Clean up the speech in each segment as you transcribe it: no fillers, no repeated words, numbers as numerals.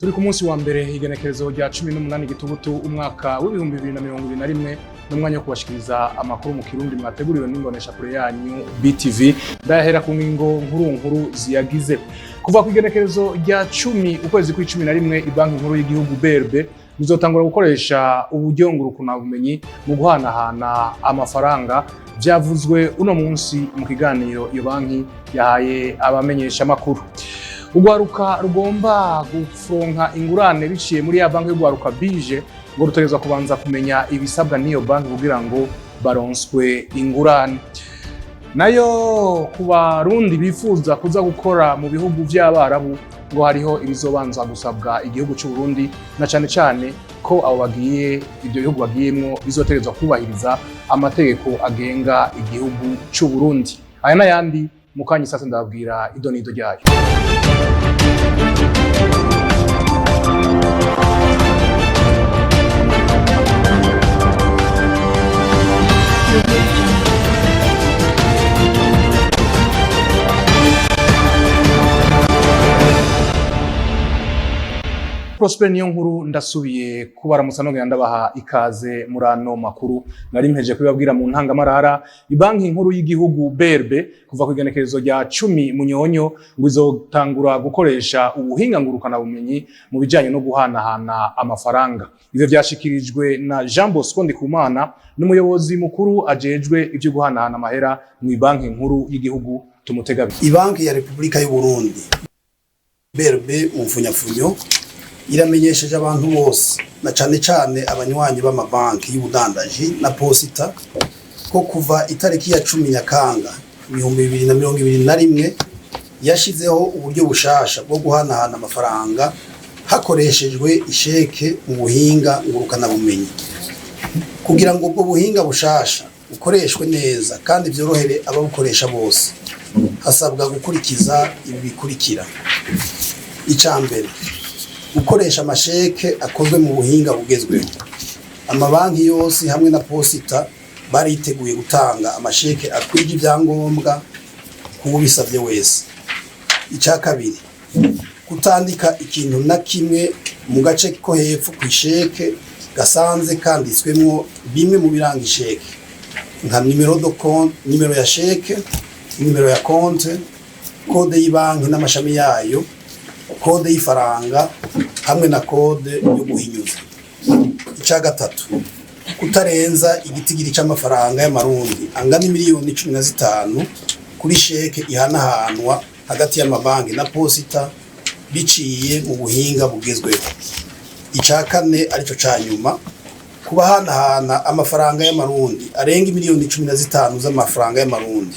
Turi ku munsi wa mbere, igenekerezo rya 18 Gitugutu, umwaka w'2021, n'umwanya wo kubashikiriza amakuru mu Kirundi mwateguriwe n'imboneshakure yanyu BTV. Ndayahera ku ngingo nkuru nkuru ziyagize. Kuva ku igenekerezo rya 10 ukwezi kw'icumi na rimwe, Ibanki Nkuru y'Igihugu BRB bizotangura gukoresha uburyo ngurukanabumenyi mu guhanahana amafaranga. Vyavuzwe uno munsi mu kiganiro iyo banki yahaye abamenyeshamakuru. Urwaruka rugomba gufuronka ingurane biciye muri ya banki y'urwaruka BIJE ngo rutegerezwa kubanza kumenya ibisabwa n'iyo banki kugira ngo baronswe ingurane. Nayo ku Barundi bifuza kuza gukora mu bihugu vy'Abarabu, ngo hariho ibizobanza gusabwa igihugu c'u Burundi, na cane cane ko abo bagiye ivyo bihugu bagiyemwo bizotegerezwa kubahiriza amategeko agenga igihugu c'u Burundi. Aya n'ayandi mu kanya isase, ndababwira idonido ryayo. Prosper niyo nkuru, ndasubiye kubaramutsa nongera ndabaha ikaze muri ano makuru. Nari mpejeje kubibabwira mu ntangamarara, Ibanki Nkuru y'Igihugu BRB kuva ku igenekerezo rya 10 Munyonyo ngo izotangura gukoresha ubuhinga ngurukana bumenyi mu bijanye no guhanahana amafaranga. Ivyo vyashikirijwe na Jean Bosco Ndikumana, n'umuyobozi mukuru ajejwe ivyo guhanahana amahera mu Banki Nkuru y'Igihugu. Tumutegabi. Ibanki ya Repubulika y'u Burundi, BRB mu mfunyafunyo, iramenyesheje abantu bose na cane cane abanywanyi b'amabanki y'ubudandaji na posita ko kuva itariki ya 10 Nyakanga 2021 yashizeho uburyo bushasha bwo guhanahana amafaranga hakoreshejwe isheke mu buhinga ngurukanabumenyi. Kugira ngo ubwo buhinga bushasha bukoreshwe neza kandi vyorohere ababukoresha bose, hasabwa gukurikiza ibi bikurikira: Ica mbere, gukoresha amasheke akozwe mu buhinga bugezweho. Amabanki yose hamwe na posita bariteguye gutanga amasheke akwije ibyangombwa kuwubisabye wese. Ica kabiri, kutandika ikintu na kimwe mu gace ko hepfo ku isheke gasanze kanditswemwo bimwe mu biranga isheke, nka numéro de compte, nimero ya sheke, nimero ya konte, kode y'ibanki n'amashami yayo, kode y'ifaranga hamwe na kode yo guhinyuza. Ica gatatu, kutarenza igitigiri c'amafaranga y'amarundi angana 15 miliyoni kuri sheke ihanahanwa hagati y'amabanki na posita biciye mu buhinga bugezweho. Ica kane, arico ca nyuma, kubahanahana amafaranga y'amarundi arenga 15 miliyoni z'amafaranga y'amarundi,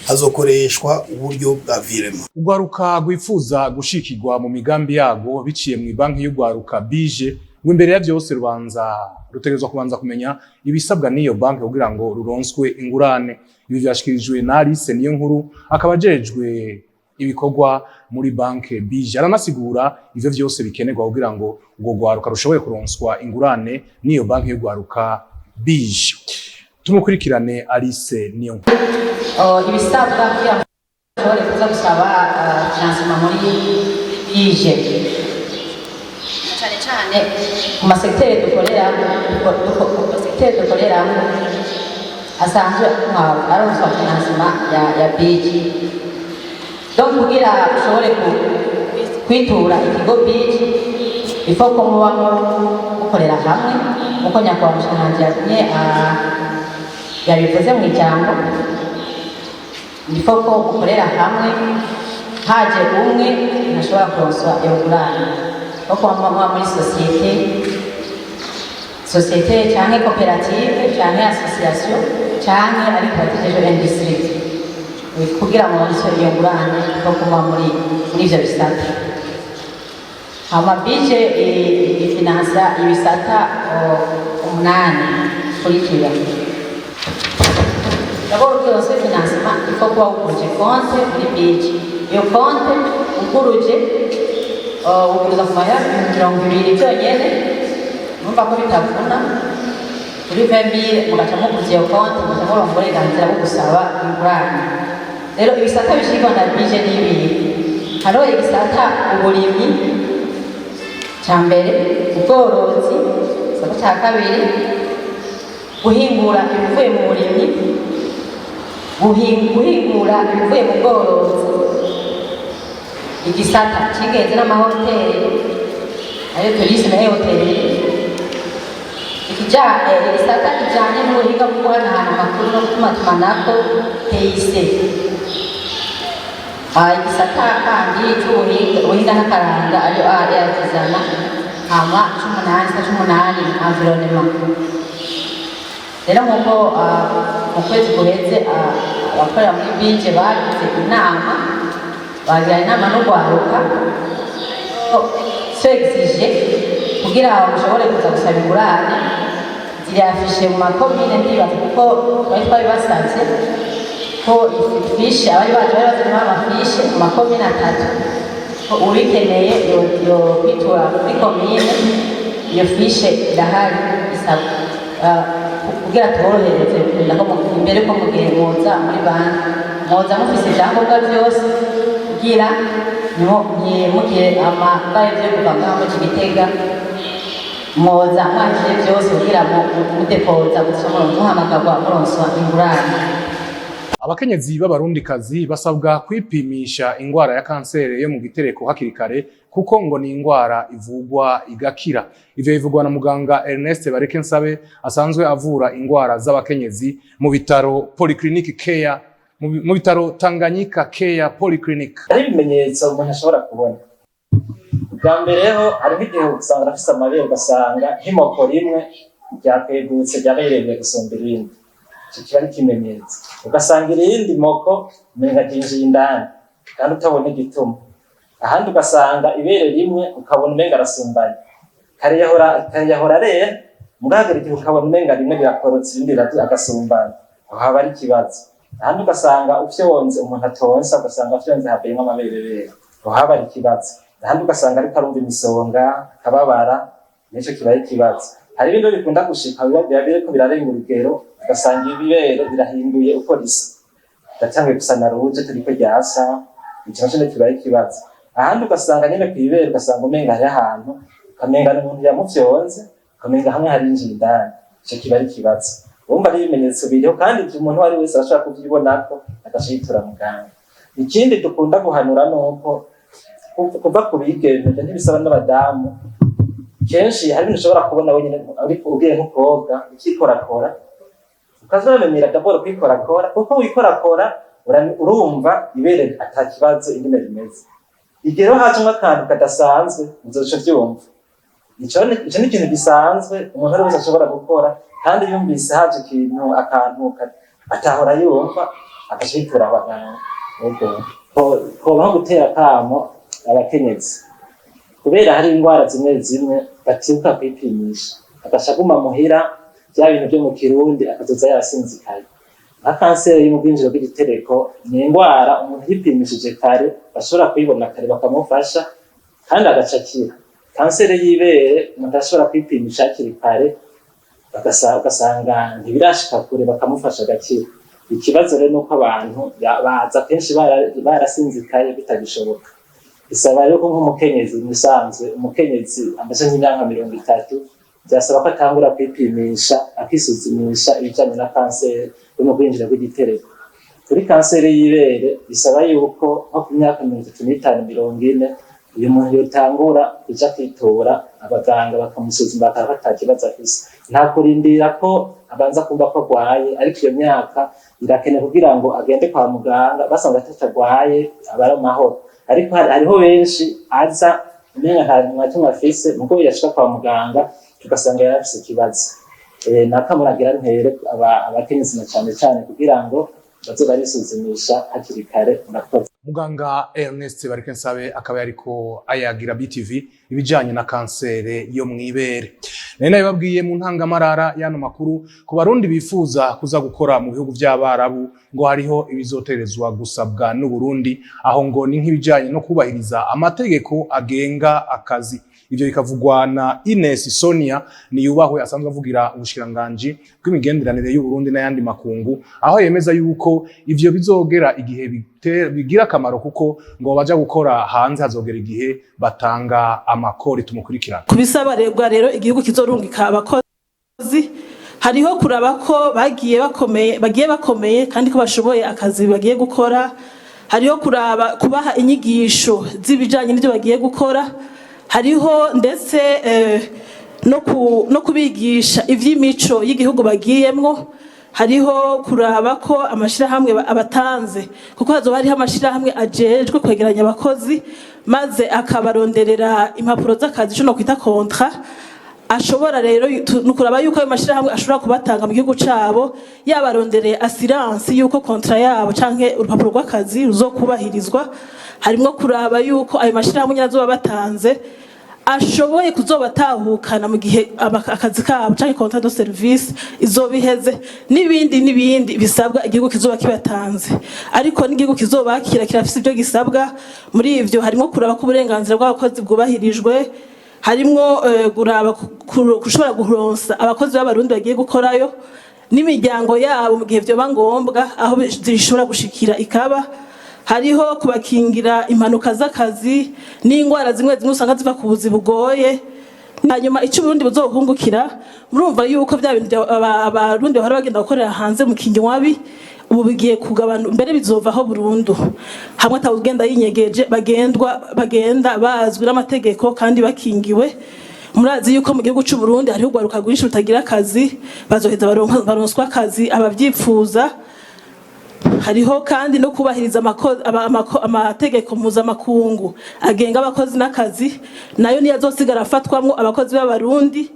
hazokoreshwa uburyo bwa virement. Urwaruka rwifuza gushikirwa mu migambi yago biciye mu banki y'urwaruka BIJE, ngo imbere ya vyose rubanza rutegerezwa kubanza kumenya ibisabwa n'iyo banki kugira ngo ruronswe ingurane. Ibi vyashikirijwe na Alice niyo nkuru, akaba ajejwe ibikorwa muri banki BIJE. Aranasigura ivyo vyose bikenerwa kugira ngo urwo rwaruka rushobore kuronswa ingurane n'iyo banki y'urwaruka BIJE. Tumukurikirane, Alice niyo nkuru. Ibisabwa kugira ngo ushobore kuza gusaba financement muri BIJE, cyane cyane ku masegiteri dukoreramo, ku masegiteri dukoreramo asanzwe aronswa financement ya BIJE. Donc kugira ushobore kwitura ikigo BIJE, il faut ko muba mukorera hamwe, nkuko nyakubahwa mushikiranganji yagumye yabivuze mu ijambo. Il faut ko mukorera hamwe, haje umwe ntashobora kuronswa iyo ngurane, kuko muba muri société canke koperative canke association canke ari coopérative industrie. Kugira ngo muronswe iyo ngurane, ko kuba muri ivyo bisata. Hama BIJE ifinansa ibisata umunani kurikira. D'abord, kugira uronse financement, il faut kuba wuguruje konte muri BIJE. Iyo konte uguruje, uguruza ku mahera 20,000 byonyene, numva ko bitavuna. Kuri 20 000 mugaca muguza iyo konte, mugaca muronka uburenganzira bwo gusaba ingurane. Rero ibisata bishirwa na BIJE ni ibiri. Hariho igisata uburimyi. Cya mbere, ubworozi. Igisata cya kabiri, guhingura ibivuye mu burimyi, guhingura ibivuye mu bworozi. Igisata cy'ingenzi n'amahoteli, ariyo tourisme et hôtellerie. Igisata kijanye n'ubuhinga bwo guhanahana amakuru no gutumatumanako, TIC. Igisata kandi c'ubuhinga, ubuhinga n'akaranga, ariyo artisanat. Hama c'umunani, gisata c'umunani, environnement. Rero nk'uko mu kwezi guheze abakorera muri BIJE bagize inama, bagira inama n'urwaruka so exige kugira ngo mushobore kuza gusaba ingurane, zirafishe mu makomine. Ndibaza kuko twari twabibasavye ko ifiche abari baje bari bazanye amafiches mu makomine atatu, ko ubikeneye yo kwitura muri komine, iyo fiche irahari. Isaba kugira tuborohereze kurinda ko imbere ko mugihe mwoza muri banki, mwoza mufise ibyangombwa byose, kugira ntimugire amabaye yo kuva ngaho mu Gitega, mwoza mwakire byose kugira mudepoza gusa muhamagarwa muronswa ingurane. Abakenyezi b'Abarundikazi basabwa kwipimisha ingwara ya kanseri yo mu gitereko hakiri kare, kuko ngo ni ingwara ivugwa igakira. Ivyo bivugwa na muganga Ernest Barekensabe, asanzwe avura ingwara z'abakenyezi mu bitaro Polyclinic Care, mu bitaro Tanganyika Care Polyclinic. Hari ibimenyetso umuntu ashobora kubona. Bwa mbere ho, hariho igihe usanga afise amabere, ugasanga nk'imoko rimwe ryakwegutse, ryabereye gusumba irindi. Ico kiba ari ikimenyetso. Ugasanga irindi moko umenga ryinjiye indani kandi utabona igituma. Ahandi ugasanga ibere rimwe ukabona umenga arasumbanye, kare yahora arera, mugahagera igihe ukabona umenga rimwe rirakorotse, irindi agasumbana, aho haba ari ikibazo. Ahandi ugasanga ufyonze, umuntu atonsa, ugasanga afyonze havuyemwo amaberebere, aho haba ari ikibazo. Ahandi ugasanga ariko arumva imisonga, akababara, nico kiba ari ikibazo. Hari ibindi bikunda gushika, biba biriko birarenga urugero, ugasanga ibibere birahinduye uko risa, riratanguye gusa na rouge turiko ryasa, ico naco kiba ari ikibazo. Ahandi ugasanga nyene kw'ibere, ugasanga umenga hariho ahantu, ukamenga ni umuntu yamufyonze, ukamenga hamwe harinjiye indani, ico kiba ari ikibazo. Urumva ari ibimenyetso biriho, kandi ivyo umuntu uwo ari wese arashobora kuvyibonako, agaca yitura muganga. Ikindi dukunda guhanura nuko kuva ku bigeme, ivyo ntibisaba n'abadamu, kenshi hari ibintu ushobora kubona wenyine ariko ugiye nko koga ukikorakora, ukazamenyera d'abord kwikorakora, kuko wikorakora urumva ibere ata kibazo ingene rimeze. Igihe rero hajemwo akantu kadasanzwe, uzoca uvyumva. Ico ni ikintu gisanzwe umuntu wese ashobora gukora, kandi yumvise haje ikintu, akantu atahora yumva, agaca yitura abaganga. Ego, kobaho gutera akamo abakenyezi, kubera hari indwara zimwe zimwe batibuka kwipimisha, agaca aguma muhira, bya bintu byo mu Kirundi, akazoza yasinzikaye. Nka kanseri yo mu bwinjiro bw'igitereko ni indwara umuntu yipimishije kare bashobora kuyibona kare, bakamufasha kandi agaca akira. Kanseri y'ibere umuntu ashobora kwipimisha hakiri kare, ugasanga ntibirashika kure, bakamufasha agakira. Ikibazo rero nuko abantu baza kenshi barasinzikaye, bitagishoboka. Bisaba rero ko nk'umukenyezi musanzwe, umukenyezi amaze nk'imyaka 30, byasaba ko atangura kwipimisha, akisuzumisha ibijanye na kanseri yo mu bwinjiro bw'igitereko. Kuri kanseri y'ibere bisaba yuko nko ku myaka 35, 40, uyu muntu yotangura kuja kwitora abaganga, bakamusuzuma, bakaba ata kibazo afise. Nta kurindira ko abanza kumva ko agwaye, ariko iyo myaka irakenewe kugira ngo agende kwa muganga, basanga atacagwaye aba ari amahoro. Ariko hariho benshi aza umenga nta na kimwe afise, mugo yashika kwa muganga tugasanga yarafise ikibazo. Nakamuragira ntere abakenyezi na cane cane kugira ngo baze barisuzumisha hakiri kare. Murakoze. Muganga Ernest Barekensabe akaba yariko ayagira BTV ibijanye na kansere yo mwibere. Nari nabibabwiye mu ntangamarara y'ano makuru, ku Barundi bifuza kuza gukora mu bihugu vy'Abarabu, ngo hariho ibizoterezwa gusabwa n'u Burundi. Aho ngo ni nk'ibijanye no kubahiriza amategeko agenga akazi. Ivyo bikavugwa na Ines Sonia Niyubahwe, asanzwe avugira ubushikiranganji bw'imigenderanire y'u Burundi n'ayandi makungu, aho yemeza yuko ivyo bizogera igihe bigira. akamaro kuko ngo baja gukora hanze hazogera igihe batanga amakori. Tumukurikirana. Ku bisaba rero igihugu kizorungika abakozi, hariho kuraba ko bagiye bakomeye kandi ko bashoboye akazi bagiye gukora. Hariho kuraba kubaha inyigisho z'ibijanye n'ibyo bagiye gukora. Hariho ndetse no kubigisha ivy'imico y'igihugu bagiyemwo. Hariho kuraba ko amashirahamwe abatanze, kuko hazoba hariho amashirahamwe ajejwe kwegeranya abakozi maze akabaronderera impapuro z'akazi, ico nokwita contrat. Ashobora rero nukuraba yuko ayo mashirahamwe ashobora kubatanga mu gihugu cabo yabarondereye assurance yuko contrat yabo canke urupapuro rw'akazi ruzokubahirizwa. Harimwo kuraba yuko ayo mashirahamwe nyene azoba batanze ashoboye kuzobatahukana mu gihe akazi kabo canke contrat de service izoba iheze, n'ibindi n'ibindi bisabwa igihugu kizoba kibatanze. Ariko n'igihugu kizobakira kirafise ibyo gisabwa. Muri ivyo harimwo kuraba ko uburenganzira bw'abakozi bwubahirijwe, harimwo kuraba gushobora guronsa abakozi b'Abarundi bagiye gukorayo n'imiryango yabo mu gihe vyoba ngombwa aho zishobora gushikira ikaba. Hariho kubakingira impanuka z'akazi n'ingwara zimwe zimwe usanga ziva ku buzi bugoye. Hanyuma icyo Uburundi buzohungukira, murumva yuko bya bintu Abarundi bahora bagenda gukorera hanze mu kinywabi ubu bigiye kugabana, mbere bizovaho burundu, hamwe atawugenda yinyegeje, bagenda bazwi n'amategeko kandi bakingiwe. Murazi yuko mu gihugu c'u Burundi hariho urwaruka rwinshi rutagira akazi, bazoheza baronswa akazi abavyipfuza. Hariho kandi no kubahiriza amategeko mpuzamakungu agenga abakozi n'akazi, nayo niyo azosigara afatwamwo abakozi b'Abarundi,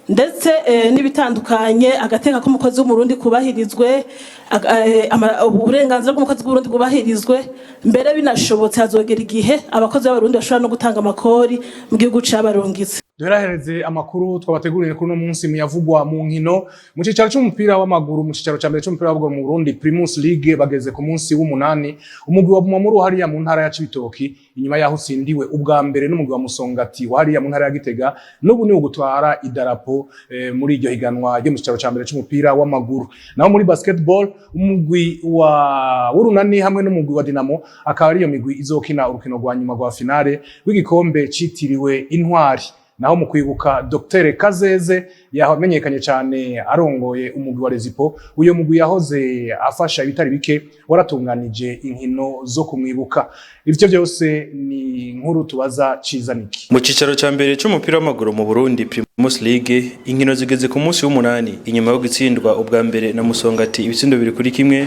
ndetse n'ibitandukanye, agateka k'umukozi w'Umurundi kubahirizwe, uburenganzira bw'umukozi w'Uburundi bwubahirizwe. Mbere binashobotse hazogera igihe abakozi b'Abarundi bashobora no gutanga amakori mu gihugu cabarungitse. Duherahereze amakuru twabateguriye kuri uno munsi muyavugwa mu nkino. Mu cicaro c'umupira w'amaguru, mu cicaro ca mbere c'umupira w'amaguru mu Burundi, Primus League, bageze ku munsi w'umunani. Umugwi wa Bumamuru hariya mu ntara ya Cibitoki, inyuma yaho utsindiwe ubwa mbere n'umugwi wa Musongati wa hariya mu ntara ya Gitega, n'ubu niwo gutwara idarapo muri iryo higanwa ryo mu cicaro ca mbere c'umupira w'amaguru. Naho muri basketball, umugwi wa w'Urunani hamwe n'umugwi wa Dinamo akaba ariyo migwi izokina urukino rwa nyuma rwa finale rw'igikombe citiriwe Intwari. Naho mu kwibuka Dr Kazeze yamenyekanye cyane arongoye umugwi wa Rezipo, uyo mugwi yahoze afasha ibitari bike waratunganije inkino zo kumwibuka. Ivyo byose ni inkuru tubaza Ciza Niki. Mu cicaro ca mbere c'umupira w'amaguru mu Burundi, Primus League, inkino zigeze ku munsi w'umunani. Inyuma yo gutsindwa ubwa mbere na Musongati ibitsindo 2-1,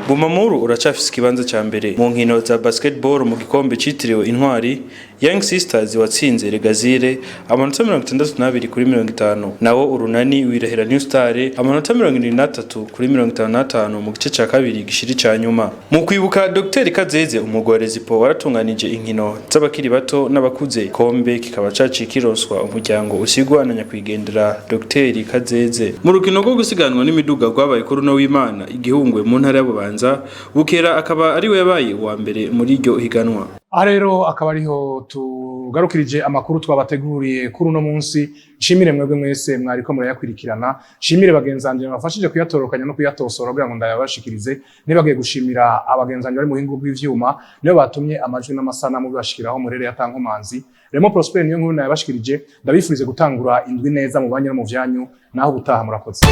Bumamuru uracafise ikibanza ca mbere. Mu nkino za basketball mu gikombe citiriwe Intwari, Young Sisters watsinze Regazire amanota 62-50, nawo Urunani wirahira New Star amanota 73-55 mu gice ca kabiri gishiri ca nyuma. Mu kwibuka Dr Kazeze, umugwi wa Rezipo waratunganije inkino z'abakiri bato n'abakuze, kombe kikaba cacikironswa umuryango usigwa na nyakwigendera Dr Kazeze. Mu rukino rwo gusiganwa n'imiduga rwabaye kuri uno w'Imana igihungwe mu ntara ya Bubanza, Bukera akaba ari we yabaye uwa mbere muri iryo higanwa. Aha rero akaba ariho tugarukirije amakuru twabateguriye kuri uno munsi. Nshimire mwebwe mwese mwariko murayakurikirana, nshimire bagenzanje bafashije kuyatorokanya no kuyatosora kugira ngo ndayabashikirize. Nibagiye gushimira abagenzanje bari mu buhinga bw'ivyuma, nibo batumye amajwi n'amasanamu bibashikiraho murere yatankomanzi. Remo Prosper niyo nkuru nayabashikirije. Ndabifurize gutangura indwi neza mu banyu no mu vyanyu. Naho ubutaha, murakoze.